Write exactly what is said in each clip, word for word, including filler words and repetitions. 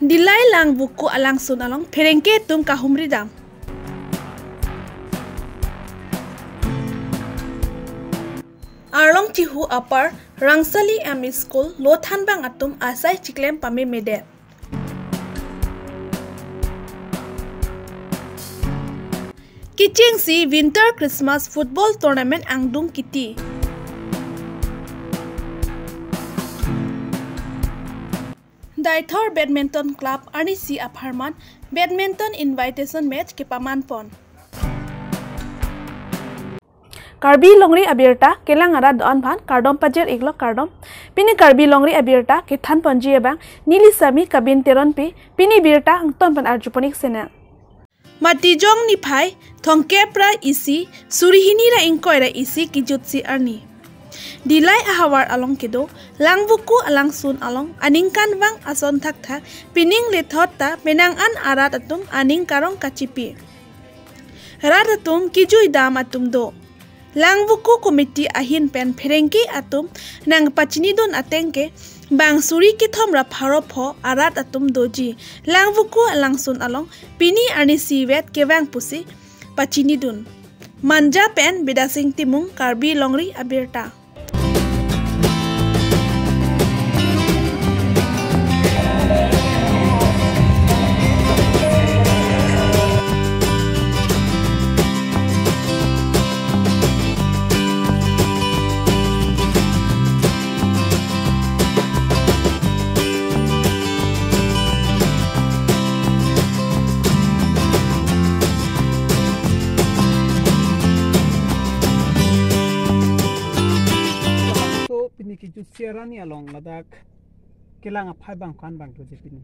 Dillai Langvoku alangsun along pherangke atum kahumri dam. Arlong Tihu Upper Rangsali M E School lo thanbang atum asai chiklem pamemedet. Kechengsi Winter Christmas Football Tournament angdung kiti. Deithor Badminton Club arnisi apharman Badminton Invitation Match kepamanpon. Karbi Longri abirta kelang arat do-an aphan kardom pajir-iklo, kardom. Pini Karbi Longri abirta kethanponji abang neli Sami Kabin Teronpi, pini birta angton pen arjupon-ik senang. Matijong niphai thomkep ra isi suri hini ra ingkoi ra isi kejutsi arni Dillai ahavar along kedo Langvoku alangsun along aningkanvang ason thakthak pining lethot ta penang an arat atum aning karong kachipi. Rat atum kejui dam atum do. Langvoku committee ahin pen pherangke atum nangpachinidun ateng ke bang suri kethom ra pharo pho arat atum doji Langvoku alangsun along pini arnisi vet kevang pusi pachinidun. Manja pen Bidasing Timung, Karbi Longri abirta. So, pini kejutsi arni along ladak kelang aphai bang ko-an bang doji pini?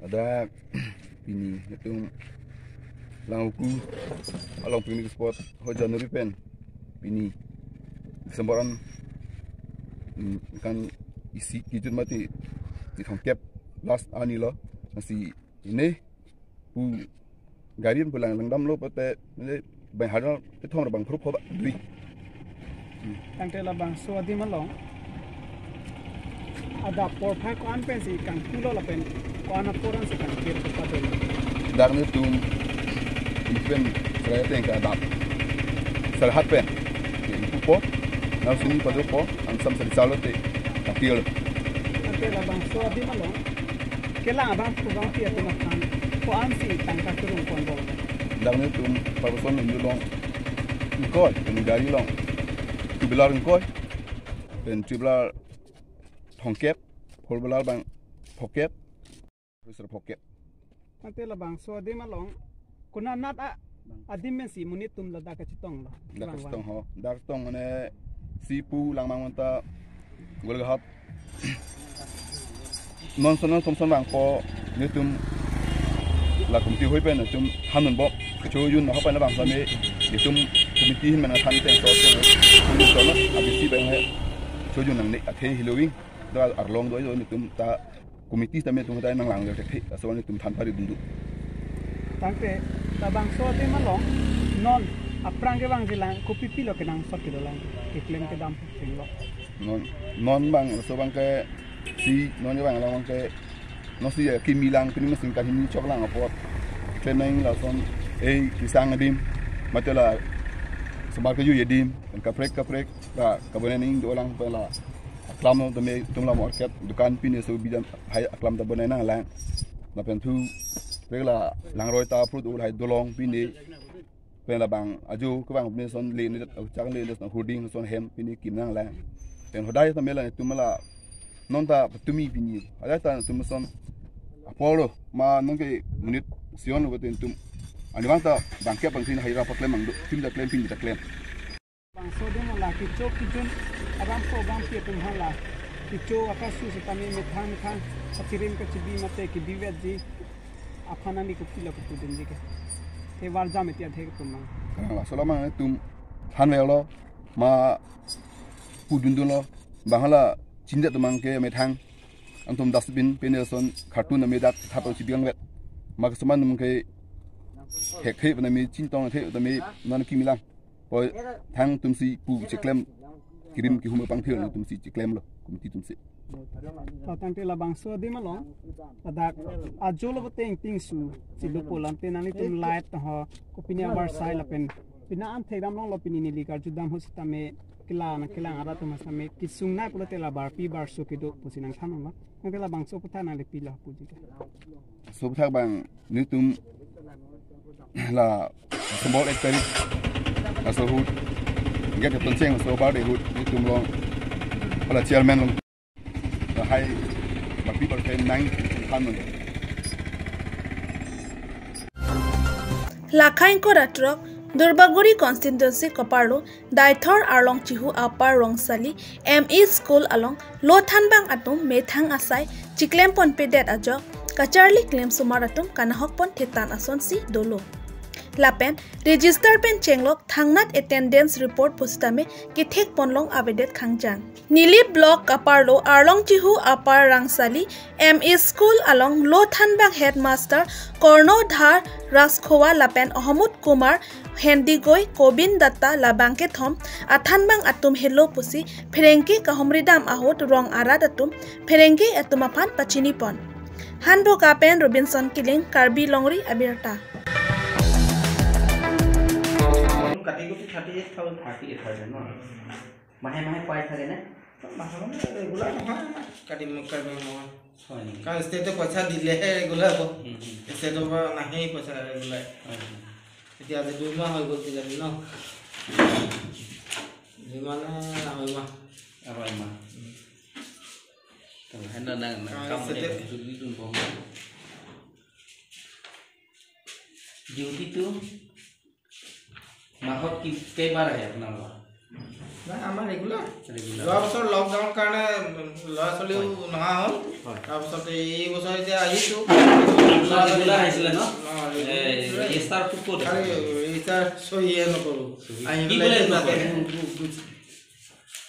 Ladak pini itum Langvoku along picnic spot ho January pen pini December an, mm, kan isi kejut mati di thomkep last arni lo, lasi pini pu gari an pu lang langdamlo pute, mane bang hardal kethom ra bang pharo pho ba dui. Tangte labangso adim along adap porphai ko-an pensi kangpulo lapen ko-an apor ansi kangkir kepadun? Dak netum pen serai ateng ke adap Serhat pen ingpupo, nang sini padopo, angsam sari salo te kapil. Tangte labangso adim along kelang abang program pi atum aphan ko-ansi tangka kerungponbom? Dak netum per person indu along ingkoi, pen gari along two wheeler ingkoi, pen three wheeler thomkep, four wheeler bang phokep, terus phokep. Tangte labangso adim along konat nat a adim pensi monit atum ladak kachetonglo? Dak kachetong ho, dak chetong mane si pu langmang manta Golaghat non son non son son bang po netum la committee hoi pen netum thandunbom. Kecho jun ha pen labangso me netum committee hin mana than teng so so so no abisi bang he. Kecho jun nangne athe hiloving do arlong do netum ta committee tame tum ta nanglang le thek aso netum than pari dundu. Tangte labangso adim along non aphrang kevangjilang kopi pilo kenangsot kedolang, keklem kedam singlo? Non, non bang, laso bang ke si non bang lang bang ke non si ya kimi lang pini masing kan hini chok lang apot. Klemnang lason ei kesang adim, mate la samar keju adim, kan kaprek kaprek la kabonai ning dolang pela aklam tame tum la market dukan pini so bidan hai aklam ta bonai nanglang. Lapen thu prek la langroi ta prut ul hai dolong pini pen labang ajo kevang pini son le ni chak le ni son hoarding son hem pini kim nanglang. Pen hodai ta mela tum la non ta patumi pini hodai ta tum son apor lo ma non ke monit sion lo tum ani bang ta bangke bangsin hai ra paklem mang do, tim ta klem pini ta klem. Bangso adim la kecho kejun abang program pi atum hala kecho akasu setame methang methang kachirim kachibi mate kebivetji aphan ani kopilo kepudunji ke? Te warjam eti athe ketum mang. Karang laso lamang tum thanvelo ma pudundunlo, bang hala chindet atum mang ke methang antum dustbin pini son carton ame dak thap chibiang vet. Ma kesuman atum ke hek the nami chintong the nami non kimi lang. Poi thang tumsi pu cheklem Kirim kihum pangthir atum si chiklemlo, committee atum si. To tangte labangso adim along, ladak ajo lo boteng tingsu si dopo lamte nanglitum light ho kopine avarsai lapen pine an thekdam longlo, pine neli karjudam ho sitame kelang kelang arat atum sitame kesung nai pulote la barpi barso kedo pusi nangthan lo. Tangte labangso aputhak nangli pilo puji ke. Laso aputhak abang nelitum la December ek tarik laso ahut, Gate Captain Seng laso birthday ahut nelitum along, hala chairman along, lahai barpi barso nang than lo. Lakhain koratrok Durbaguri constituency kaparlo Deithor Arlong Chihu Upper Rangsali M E School along lo thanbang atum methang asai chiklem ponpedet ajok kacharli klemsomar atum kanahok pon thetan asonsi dolo. Lapen register pen chenglok thangnat attendance report pusitame kethek ponlong avedet khangjang. Nilip Block kaparlo Arlong Chihu Upper Rangsali M E School along lo thanbang headmaster Kornodhar Raskhowa lapen Ahomut Kumar Hendigoi, Kobin Datta labang kethom athanbang atum helo pusi pherangke kahumridam ahut rong arat atum pherangke atum aphan pachini pon. Hanboka pen Robinson Killing, Karbi Longri Abirta. কাটি কুটি thirty eight thousand. Thirty eight thousand ন? মাহে মাহে পাই থাকেনে? মাহে মাহে ৰেগুলাৰ নহয় আমাৰ। কাটি কাটি নহয়। হয় নেকি? কাৰণ ষ্টেটে পইচা দিলেহে ৰেগুলাৰ হ'ব। হুম, হুম। ষ্টেটৰ পৰা নাহেই পইচা ৰেগুলাৰ। হয়, হয়। এতিয়া আজি দুই মাহ হৈ গ'ল কিজানি ন? দুই মাহ নে আঢ়ৈ মাহ? আঢ়ৈ মাহ। উম। তো, সেনে না, না, কাৰণ কাম ষ্টেটে মানে জুলি যোন গম পায়। ডিউটিটো মাহত কি, কেইবাৰ আহে আপোনালোকৰ? নাই, আমাৰ ৰেগুলাৰ। ৰেগুলাৰ। যোৱা বছৰ লকডাউনৰ কাৰণে ল'ৰা ছোৱালীও হয়। নহা হ'ল। হয়। তাৰপিছত এই বছৰ এতিয়া আহিছো। আপোনাৰ ৰেগুলাৰ আহিছিলে ন? অ, ৰেগুলাৰ। এই ৰেজিষ্টাৰটো ক'ত আছে? খালি ৰেজিষ্টাৰ চহীহে নকৰো। চহী। আহি কি পেলাই বোলে এতিয়া তাতে নকৰে?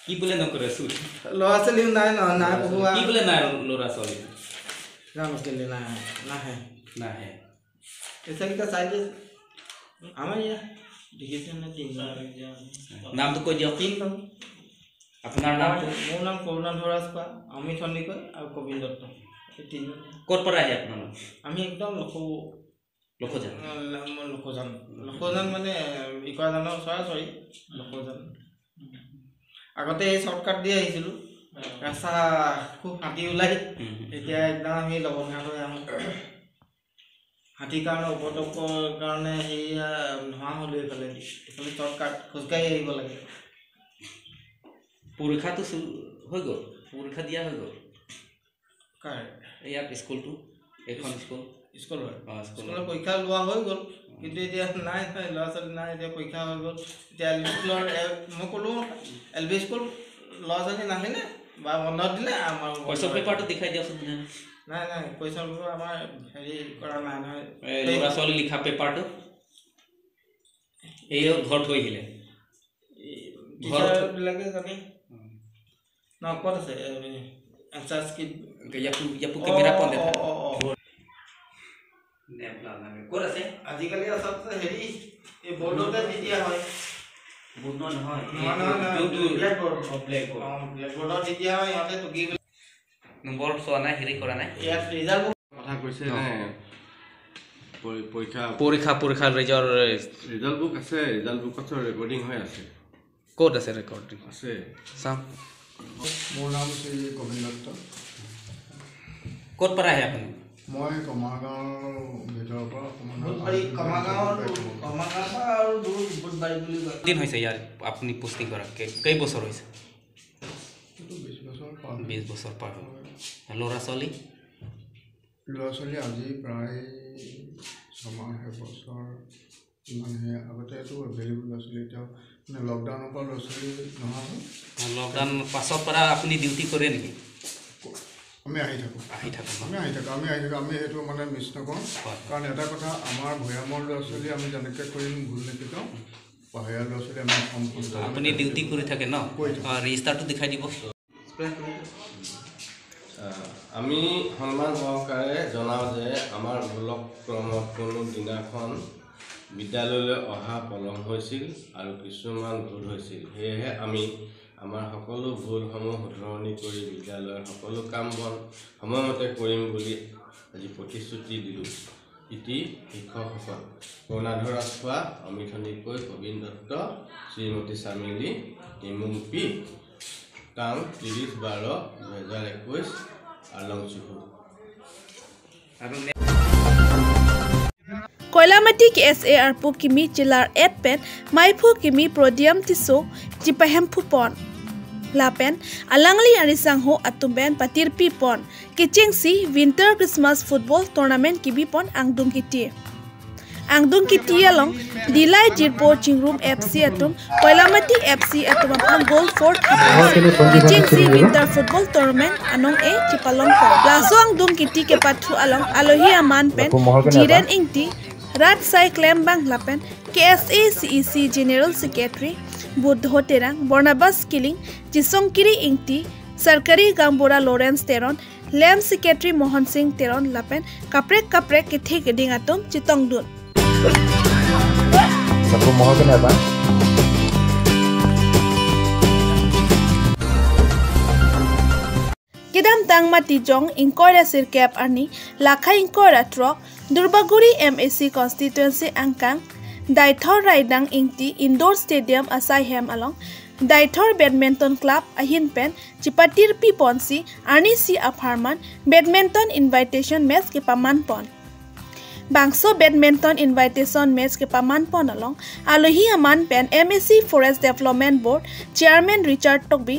কি বোলে নকৰে চুৰ? ল'ৰা ছোৱালীও নাই ন, নাই পঢ়োৱা। কি বোলে নাই ল'ৰা ছোৱালী? জানো কেলে নাই, নাহে। নাহে। পইচাকেইটা চাই দিয়ে। আমাৰ ইয়াত দেখিছে নে তিনিজন? নামটো কৈ দিয়ক। তিনিজন। আপোনাৰ নামটো? মোৰ নাম কৰুণাধৰ ৰাজখোৱা, অমিত সন্দিকৈ আৰু কবিন দত্ত। এই তিনিজন। ক'ৰ পৰা আহে আপোনালোক? আমি একদম লখৌ। লখৌজান? অ, ল-, মই লখৌজান। লখৌজান মানে, এ, ইকৰাজানৰ ওচৰা ওচৰি। লখৌজান। আগতে এই শ্বৰ্টকাট দি আহিছিলো। অ। ৰাস্তা খুব হাতী ওলাই। হুম, হুম। এতিয়া একদম আমি লগন ঘাট হৈ আহো। হাতীৰ কাৰণে, উপদ্ৰৱৰ কাৰণে সেয়া নোহোৱা হ'লো এইফালে। এইফালে শ্বৰ্টকাট খোজকাঢ়ি আহিব লাগে। পৰীক্ষাটো চু-, হৈ গ'ল? পৰীক্ষা দিয়া হৈ গ'ল? কাৰ? ইয়াত স্কুলটো? এইখন স্কুল? স্কুল হয়। অ, স্কুল স্কুলৰ হয়। পৰীক্ষা লোৱা হৈ গ'ল। অ। কিন্তু এতিয়া নাই, নাই, ল'ৰা ছোৱালী নাই, এতিয়া পৰীক্ষা হৈ গ'ল। এতিয়া এল পি স্কুলৰ, এ, মই ক'লো, এল পি স্কুল ল'ৰা ছোৱালী নাহিলে বা বন্ধ দিলে আমাৰ বন্ধ। কুৱেশ্যন পেপাৰটো দেখাই দিয়কচোন তেনে। নাই, নাই, কুৱেশ্যন পেপাৰ আমাৰ হেৰি কৰা নাই নহয়। এই এই ল'ৰা ছোৱালী লিখা পেপাৰটো? এই ঘৰত থৈ আহিলে? এই ঘৰত টিচাৰ বিলাকে জানে। উম। ন, ক'ত আছে? এ, এনচাৰ্চ কি? ইয়াতো, ইয়াতো অ, কেমেৰা পইণ্ট অ, এটা। অ, অ। নেপ নালাগে। ক'ত আছে? আজিকালি আচলতে হেৰি, এই বৰ্ডতে দি দিয়া হয়। বৰ্ড নহয়, নহয়। নহয়, এইটো, নহয়, নহয়। এইটো ব্লেকবৰ্ড। অ, ব্লেকবৰ্ড। অ, ব্লেকবৰ্ডত দি দিয়া হয়, সিহঁতে টুকি নম্বৰ চোৱা নাই, হেৰি কৰা নাই? ইয়াত ৰিজাল্ট কথা কৈছে অ। নে? পৰী-, পৰীক্ষা পৰীক্ষা, পৰীক্ষাৰ ৰিজাল্ট। ৰিজাল্ট বুক আছে, ৰিজাল্ট বুকত চব ৰেকৰ্ডিং হৈ আছে। ক'ত আছে ৰেকৰ্ডিং? আছে। চাওক। মোৰ নাম শ্ৰী গোবিন্দ দত্ত। ক'ত পৰা আহে আপুনি? মই কমাৰগাঁৱৰ ভিতৰৰ পৰা অকণমান বুধবাৰী, আঁতৰত কমাৰগাঁৱৰ, কাম কৰোঁ। কমাৰগাঁৱৰ পৰা আৰু দূৰ বুধবাৰী বুলি কয়। দিন হৈছে ইয়াৰ আপুনি পোষ্টিং কৰা? কেই, কেই বছৰ হৈছে? এইটো বিশ বছৰ পাৰ হ'ল। বিশ বছৰ পাৰ হ'ল। হয়। ল'ৰা ছোৱালী? ল'ৰা ছোৱালী আজি প্ৰায় ছমাহ, এবছৰ, মানে, আগতেতো এভেইলেবল আছিলে, এতিয়া মানে লকডাউনৰ পৰা ল'ৰা ছোৱালী নহা হ'ল। লকডাউন পাছৰ পৰা আপুনি ডিউটি কৰে নেকি? আমি আহি থাকোঁ। আহি থাকোঁ ন? আমি আহি থাকোঁ, আমি আহি থাকোঁ, আমি সেইটো মানে মিছ নকৰোঁ। হয়, হয়। কাৰণ এটা কথা, আমাৰ ভৈয়ামৰ ল'ৰা ছোৱালী আমি যেনেকৈ কৰিম, ভুল নিশিকাওঁ, পাহাৰীয়া ল'ৰা ছোৱালী আমি সম্পূৰ্ণ আপুনি ডিউটি কৰি থাকে ন? কৰি থাকোঁ। অ, ৰেজিষ্টাৰটো দেখাই দিব। আহ, আমি সন্মান সহকাৰে জনাওঁ যে আমাৰ ব্লক ক্ৰমত কোনো দিনাখন বিদ্যালয়লৈ অহা পলম হৈছিল আৰু কিছুমান ভুল হৈছিল। সেয়েহে আমি আমাৰ সকলো ভুলসমূহ শুধৰণি কৰি বিদ্যালয়ৰ সকলো কাম বন সময়মতে কৰিম বুলি আজি প্ৰতিশ্ৰুতি দিলোঁ। ইতি শিক্ষকসকল। কৰ্ণাধৰ ৰাজখোৱা, অমিত সন্দিকৈ, কবিন দত্ত, শ্ৰীমতী চামেলি, টিমুং পি, তাং ত্ৰিশ বাৰ দুহেজাৰ একৈশ, আলং চুহু। Koilamati K S A arpu kimi chelar-et pen maiphu kimi podium tiso chipahemphu pon. Lapen alangli arisangho atum pen patirpi pon kechengsi Winter Christmas Football Tournament kebi pon angdung kiti. Angdung kiti along Dillai Jirpo Chingrum F C atum Koilamati F C atum aphan goal four kepon kechengsi Winter Football Tournament anong-e chipalong pon. Laso angdung kiti kepathu along alohi aman pen Jiren Ingti, Rat Sai Klembang lapen K S A C E C General Secretary Buddho Terang, Barnabas Killing, Chisongkiri Ingti, Sarkari Gaonbura Lawrence Teron, Lamb Secretary Mohan Singh Teron lapen kaprek kaprek kethe keding atum chetongdun. Kedamtang Matijong ingkoi ra sirkep arni lakha ingkoi ra throk Durbaguri M A C constituency angkang Deithor Raidang Ingti Indoor Stadium asai hem along Deithor Badminton Club ahin pen chipatirpi ponsi arnisi apharman badminton invitation match kepaman pon. Bangso badminton invitation match kepaman pon along alohi aman pen M A C Forest Development Board Chairman Richard Tokbi,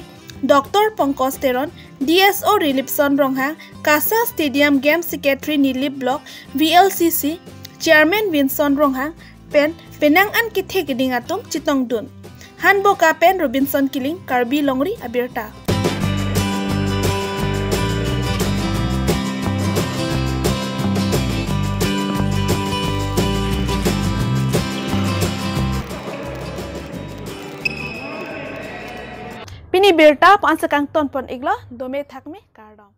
Doctor Pankaj Teron, D S O Rilipson Ronghang, KASA Stadium Game Secretary Nilip Block, V L C C Chairman Vinson Ronghang pen penang an kethe keding atum chetongdun. Hanboka pen Robinson Killing, Karbi Longri Abirta. Pini birta pu-an si kangton pon iklo, dome thakme, kardom.